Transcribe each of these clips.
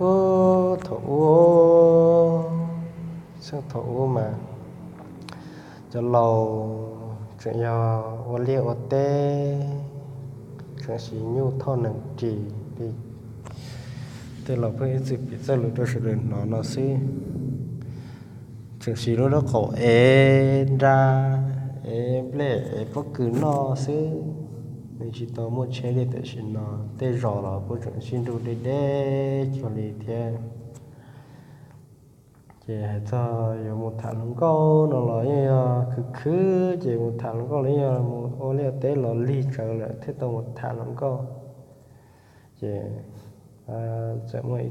Ub, thaum ub, thaum ub mas cov laus tseem yog ua liaj ua teb, tseem siv nyuj thoj nees ris li tej laus pheej ib txwm piv txoj lus rau sawv daws hnov no xwb. Tseem siv lub rab qaum ev nra, ev nplej ev pob kws noj xwb. Nws tsis tau muaj tsheb li tam sim no, tej zos los kuj tseem sib nrug deb deb cuag li thiab. Ces hais txog yuav mus tham hluas nkauj no los yeej yog khwv khwv, ces mus tham hluas nkauj los yeej yog mus ua liaj teb los lig tsawv lawm thiaj tau mus tham hluas nkauj. Ces txawm muaj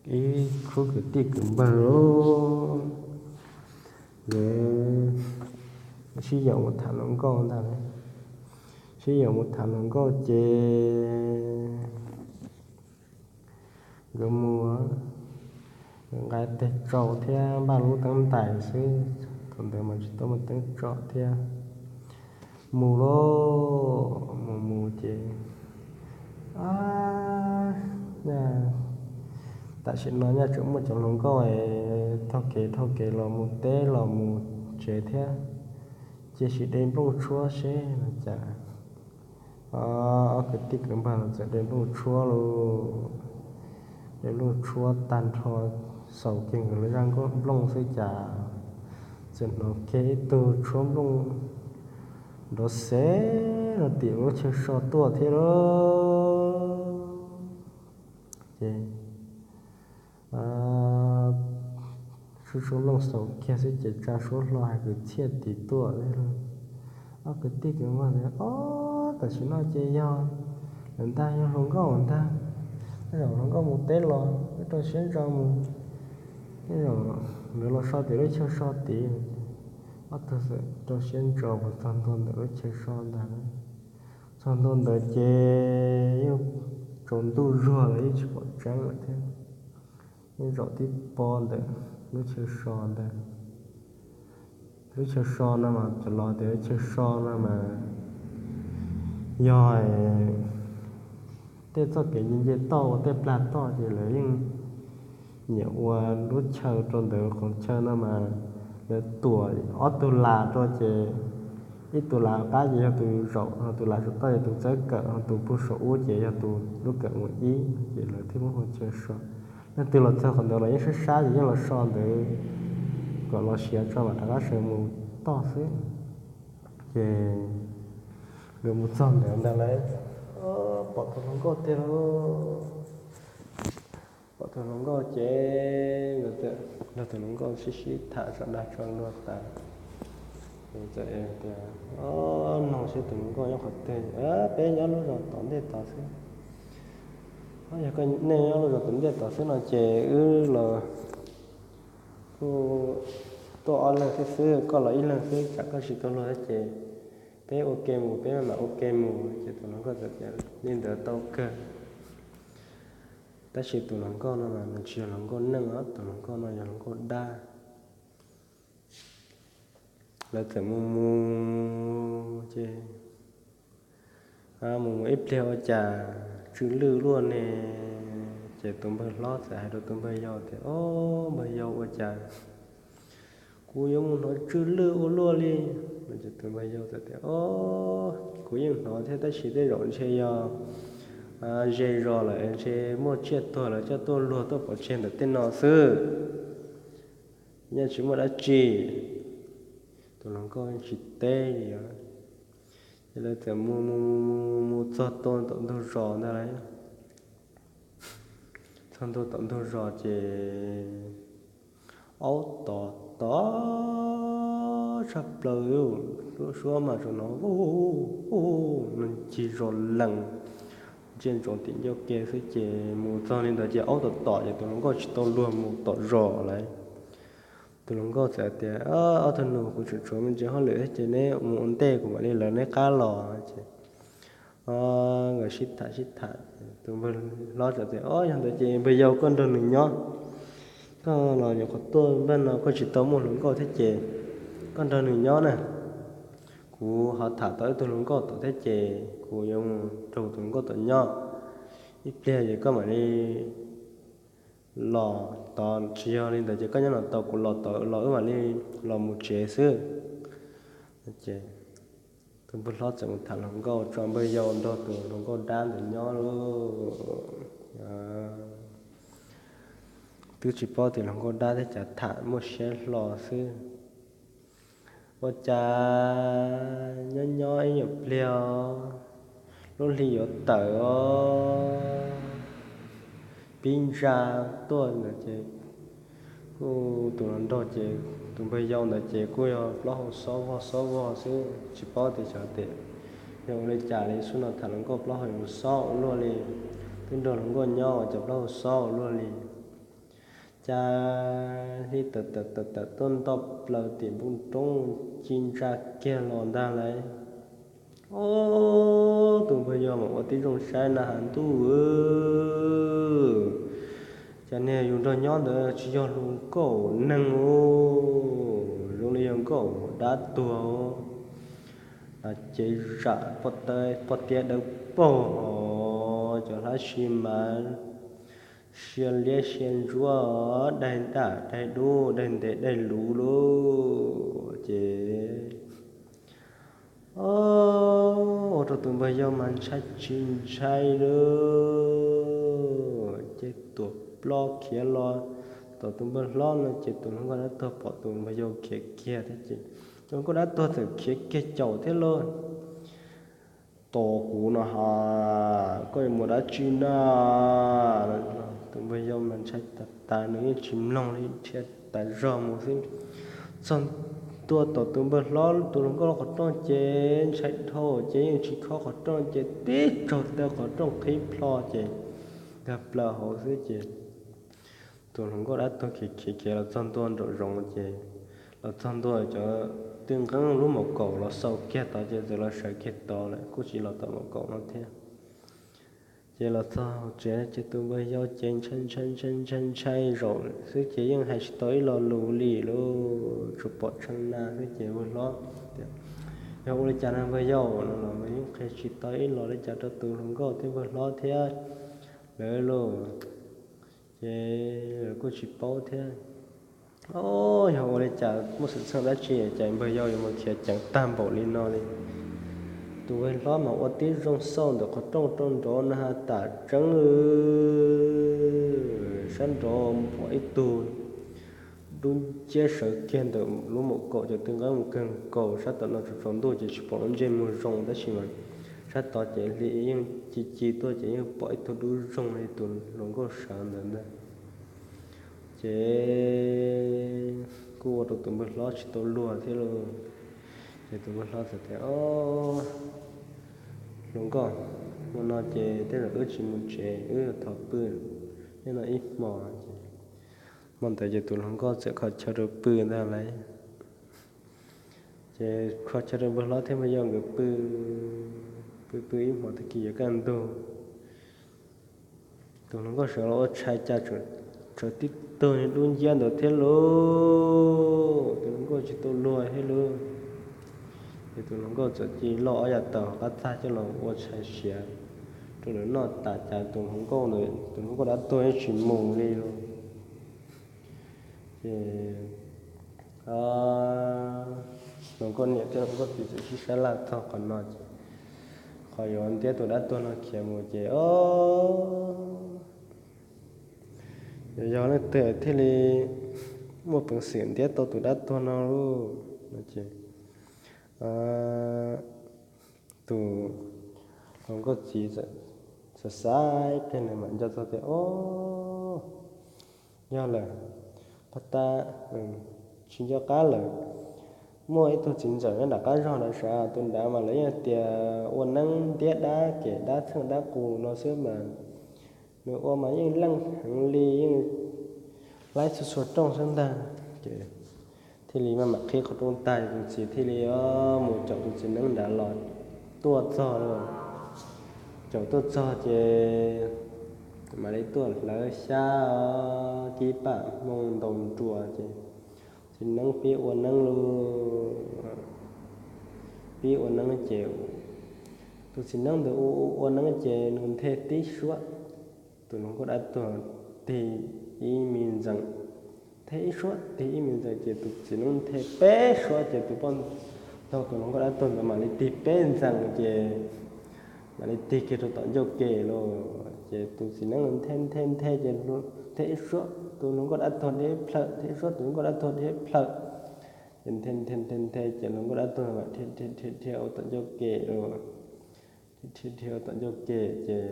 ib khub kwv tij kwv npawg, nkawd sib yaum mus tham hluas nkauj ntag. Sib yaum mus tham hluas nkauj ces nkawd mus, nkawd nqa teg tsau thiab npaj lub teeb ntais xwb, thaum ntawd mas tsis tau muaj teeb tsau thiab. Mus lauj, mus mus ces, a, tam sim no nyaj tseem muaj cov hluas nkauj es taug kev taug kev los mus teb los mus tsev thiab, cia sim de nplooj tshuab seb no cas. Ob kwv tij kwv npawg los txawm de nplooj tshuab lauj. De nplooj tshuab tag nrho, xaus kiag nkawd lub zaj nplooj xwb cas txawm hnov kiag ib tug tshuab nplooj nrov xev no tim lub chaw so tuaj thiab lauj. Ces suab suab nplooj xaus kiag xwb ces tsa suab hlo hais kwv txhiaj tim tuaj. Ob kwv tij kwv npawg tias, ob, tam sim no ces yog lawm ntag, yog hluas nkauj ntag. Tej zaum hluas nkauj mus teb los, wb rau siab ntso mus. Tej zaum lawv los so tim lub chaw so tid. Ob tug txawm rau siab ntso mus txog ntua ntawm lub chaw so ntag. Txog ntua ntawd ces yeej tsaus ntuj zuag lawm, yeej tsis pom tseeb lawm thiab. Yeej zaum tib pob ntawm lub chaw so ntag. Lub chaw so no mas cov laus tias lub chaw so no mas yog tej txoj kev nce nce toj ua tej plag toj ces lawv yeej nyiam ua lub chaw rau ntawd. Qhov chaw no mas lawv tuam ob tug las rau ces ib tug las qab ces yog tus zaum, ho tus las saum toj yog tus txawb kawm, ho tus pug saum ub ces yog tus lub kawm mus ib, ces lawv thiaj muab hu chaw so. Leej twg los txog qhov ntawd los yeej sab sab ces yeej los so ntawd kom los siav tso mam rov qab sawv mus toj xwb. Ces nkawd mus txog ntawd ntag lauj, pom tus hluas nkauj tiag lauj. Pom tus hluas nkauj ces nkawd txawm nrog tus hluas nkauj sib sib tham tso dag tso luag tas. Txawm tias, o, noog seb tus hluas nkauj nyob qhov twg, peb nyob lub zos tom ntej tod xwb. Yog koj nej nyob lub zos tom ntej tod xwb no ces wb los kuj tuaj ob leeg xwb xwb, koj los ib leeg xwb, tsam koj tsis tau luag thiab ces peb ua ke mus, peb maj mam ua ke mus. Ces tus hluas nkauj txawm tias li ntawd tau kawg. Tab sis tus hluas nkauj no mas nws tsis yog hluas nkauj neej os, tus hluas nkauj no yog hluas nkauj dab. Lawv txawm mus mus ces mus mus ib pliag ua cas tsw lwj luaj ne. Ces tus npawg hlob txawm hais rau tus npawg yau tias, o, npawg yau, ua cas kuv yuav mus hnov tsw lwj ua luaj li. Ces tus npawg yau txawm tias, o, kuv yeej hnov thiab tab sis tej zaum ntshe yog ze zos lawm ntshe muaj tsiaj tuag lawv coj tuaj luag tuaj pov tseg ntawm tej no xwb, yeej tsis muaj dab tsi. Tus hluas nkauj tsis teb li os. Ces lawv txawm mus mus mus mus mus txog ntua tom ntug zos ntag lauj. Txog ntua tom ntug zos ces aub tom tom tshaj plaws, lub suab mas tsuas hnov u u u no ncig zos lees, ntsia ntsoov tim ncauj ke xwb. Ces mus txog li ntawd ces aub tom tom ces tus hluas nkauj tsis tau luag mus tom zos lawm. Tus hluas nkauj txawm tias, ob tug nus, kuv tseem tshuav me ntsis hauj lwm thiab ces neb mus ua ntej kuv mam li lawv neb qab los. Ces nkawd sib tham sib tham, tus npawg hlob txawm tias, o, yog ntawd ces npawg yau koj nrog nws nyob, koj los nyuam qhuav tuaj npaj no koj tsis tau muaj hluas nkauj thiab ces koj nrog nws nyob na. Kuv ho tham tau ib tug hluas nkauj tom thiab ces kuv yuav mus nrog tus hluas nkauj tom nyob ib pliag ces koj mam li los tod, tsis yog li ntawd ces koj nyob no tos kuv los tod los wb mam li los mus tsev xwb. Ces tus npawg hlob txawm mus tham hluas nkauj tso npawg yau nrog tus hluas nkauj dab ntawd nyob lauj. Twb tsis paub tias hluas nkauj dab thiab cas tham muaj siab hlo xwb. Ua cas nyob nyob ib nyuag pliag os, lub hli yuav tawm os, pib ntsa tuaj ntawd ces kuj tus hluas nraug ces tus npawg yau ntawd ces kuj yog plaub hau xob vog xob vog xwb, tsis paub tias xyov tias yog ua li cas li, xub no tham hluas nkauj plaub hau yuav xob ua luaj li, twb nrog hluas nkauj nyob ua cas plaub hau xob ua luaj li. Cas hli tawm tawm tawm tawm tuaj nto plaws tim npoo roob, ci ntsa kiag los ntag lauj. Ob, tus npawg yau mas ua tib zoo saib na has ntuj, cas niag yus nrog nyob ntawd tsis yog hluas nkauj neeg os, zoo li yog nkauj dab tuag, nas ces zam pob tawb dawb paug, cov hlab si mas sia liab sia ntsuab, daig daj daig dub daig ntev daig luv lauj. Ces ob, ua rau tus npawg yau mas ntshai tsis ntshai lauj, ces tuam plob khiav los tom tus npawg hlob no ces tus hluas nkauj dab tuag pom tus npawg yau khiav kiag thiab ces tus hluas nkauj dab tuag txawm khiav kiag caum thiab lauj. Tos kuv no has, koj yuav mus dab tsi na? Tus npawg yau mas ntshai tas tas, nws yeej tsis mloog li, dhia tas zog mus xwb. Txog ntua tom tus npawg hlob tus hluas nkauj qhov rooj ces ntshai dhau ces yeej tsis khob qhov rooj ces tib tsaug taw qhov rooj qhib plho ces nkag plaws hauv xwb ces tus hluas nkauj dab tuag khiav khiav khiav los txog ntua nraum zoov ces los txog ntua cov twb nqeeb lub maum kaum los xaus kiag tod ces txawm los sawv kiag tod lawm, kuj tsis los tom maum kaum no thiab. Ces los txog tsev ces tus npawg yau ces ntshai ntshai ntshai ntshai ntshai zaum xwb ces yeej hais tsis tau ib lo lus li lauj, tsuas pom tshee na xwb ces npawg hlob tias, yog ua li cas no npawg yau no los mas yeej qhia tsis tau ib lo li cas rau tus hluas nkauj thiab npawg hlob thiab lawv lauj. Ces lawv kuj tsis paub thiab. Ob, yog ua li cas muaj xwm txheej dab tsi cas npawg yau yuav mus khiav ceev tag npaum li no li? Tus npawg hlob mas ua tib zoo xauj ntawm qhov rooj rau nraud na has tas tseeb, sab nraud pom ib tug dub nciab sawv kiag ntawm lub maum kaum cov twb nqeeb mus kawg nkaus, sab tom no tsaus tsaus ntuj ces tsis pom lub ntsej muag zoo tab sis mas sab tod ces hli yeej ci ci tuaj ces yeej pom ib tug dub zoo li tus hluas nkauj sawv ntawd ntag. Ces kuj ua rau tus npawg hlob tsis tau luag thiab lauj. Ces tus npawg hlob txawm tias, ob, hluas nkauj, hmo no ces tej zaum wb tsis mus tsev, wb yuav thov pw nyob no ib hmo. Hmo ntawd ces tus hluas nkauj txawm kho chaw rau pw ntag lauj. Ces kho chaw rau npawg hlob thiab npawg yau nkawd pw, pw pw ib hmos tag kis yuav kaj ntug, tus hluas nkauj sawv los ua tshais cas tsawv tib tug dub nciab ntawd thiab lauj. Tus hluas nkauj tsis tau luag thiab lauj. Ces tus hluas nkauj txawm cia li loj ob yam taws hauv qab txaj coj los ua tshais siav rau lawv noj tas cas tus hluas nkauj ntawd, tus hluas nkauj dab tuag yeej tsis mus li lauj. Ces hluas nkauj niam thiab hluas nkauj txiv txawm sib sab laj txog qhov no ces qhov yuav ntiab tus dab tuag no khiav mus ces ob, yog leej twg thiaj li muaj peev xwm ntiab tau tus dab tuag no lauj no ces tus hluas nkauj txiv txawm xav xav ib pliag nws mam nco txog tias, ob, yog lawm, pag ta tsis nco qab lawm. Muaj ib tug txiv ntxawm nyob nram qab zog nrad sav, tus nrad mas lawv yeej tias ua neeb ntiab dab kem dab txheej dab qus no xwb mas nws ua mas yeej leej heev li, yeej laib txhua txhua rooj xwb ntag. Ces thiaj li maj mam qhib qhov rooj tag, tus txiv thiaj li mus caum tus txiv neeb nrad los tuaj txog lauj. Caum tuaj txog ces mam li tuaj hlawv xyab, kib pam hmoo ntaus nruas ces txiv neeb pib ua neeb lauj. Pib ua neeb ces tus txiv neeb ntawd ua ua neeb ces nws nthe tib suab, tus hluas nkauj dab tuag tig ib me ntxees, tig ib suab tig ib me ntxees ces tus txiv neeb nthe peb suab ces tus poj ntxoog tus hluas nkauj dab tuag ntawd mam li tig peb ntxees ces mam li tig kiag rau tom ncauj ke lawm. Ces tus txiv neeb nthe nthe nthe ces nthe ib suab tus hluas nkauj dab tuag dhia plhaw, nthe ib suab tus hluas nkauj dab tuag dhia plhaw. Ces nthe nthe nthe nthe ces hluas nkauj dab tuag mam dhia dhia dhia ua tom ncauj ke lawm. Dhia dhia ua tom ncauj ke ces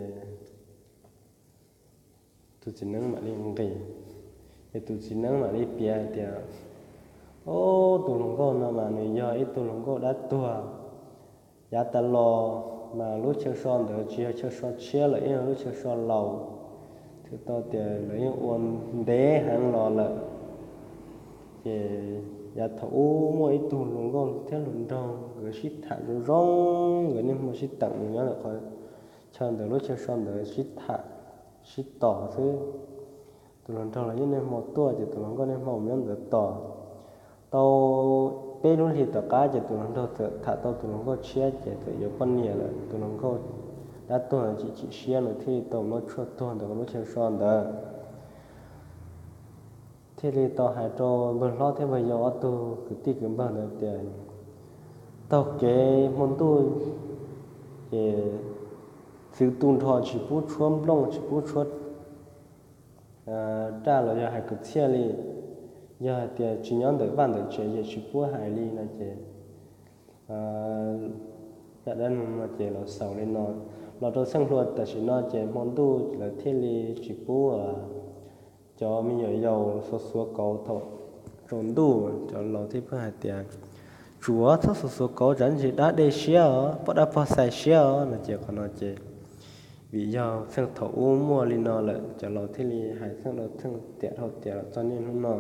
tus txiv neeb mam li nqis, ces tus txiv neeb mam li piav hais tias, Ob, tus hluas nkauj no mas nws yog ib tug hluas nkauj dab tuag. Yav tas los mas lub chaw so ntawd tsis yog chaw so tshiab lawm, yeej yog lub chaw so laus, thiaj tau tias lawv yeej ua ntev heev los lawm. Ces yav thaum ub muaj ib tug hluas nkauj thiab hluas nraug nkawd sib tham zoo zoo, nkawd niaj hmo sib teem nyob ntawm qhov chaw ntawd lub chaw so ntawd sib tham sib tos xwb. Tus hluas nraug los yeej niaj hmo tuaj ces tus hluas nkauj niaj hmo nyob ntawd tos. Tau peb lub hlis tom qab ces tus hluas nraug txawm tham tau tus hluas nkauj tshiab ces txawm yuav poj niam lawm. Tus hluas nkauj dab tuag tsis chim siab nws thiaj li tau muab tshuaj tuag ntawm lub chaw so ntawd. Thiaj li tau hais rau npawg hlob thiab npawg yau ob tug kwv tij kwv npawg ntawd tias, Taug kev hmo ntuj ces txwv tu nrho tsis pub tshuab nplooj tsis pub tshuab raj los yog hais kwv txhiaj li. Yog hais tias tsis nyob ntawm vaj ntawm tsev ces tsis pub hais li no ces, dab neeg no ces los xaus li no. Los rau txheej hlua tam sim no ces hmo ntuj lawv thiaj li tsis pub cov me nyuam yaus xuav xuav kauv thaum tsaus ntuj. Cov laus thiaj pheej hais tias, Tsuav txhob xuav xuav kauv tsam ntshe dab dej siab os, poj dab pog xais siab os no ces qhov no ces vim yog txheej thaum ub muaj li no lawm cov laus thiaj li hais txheej dhau txheej tiam dhau tiam los txog niaj hnub no.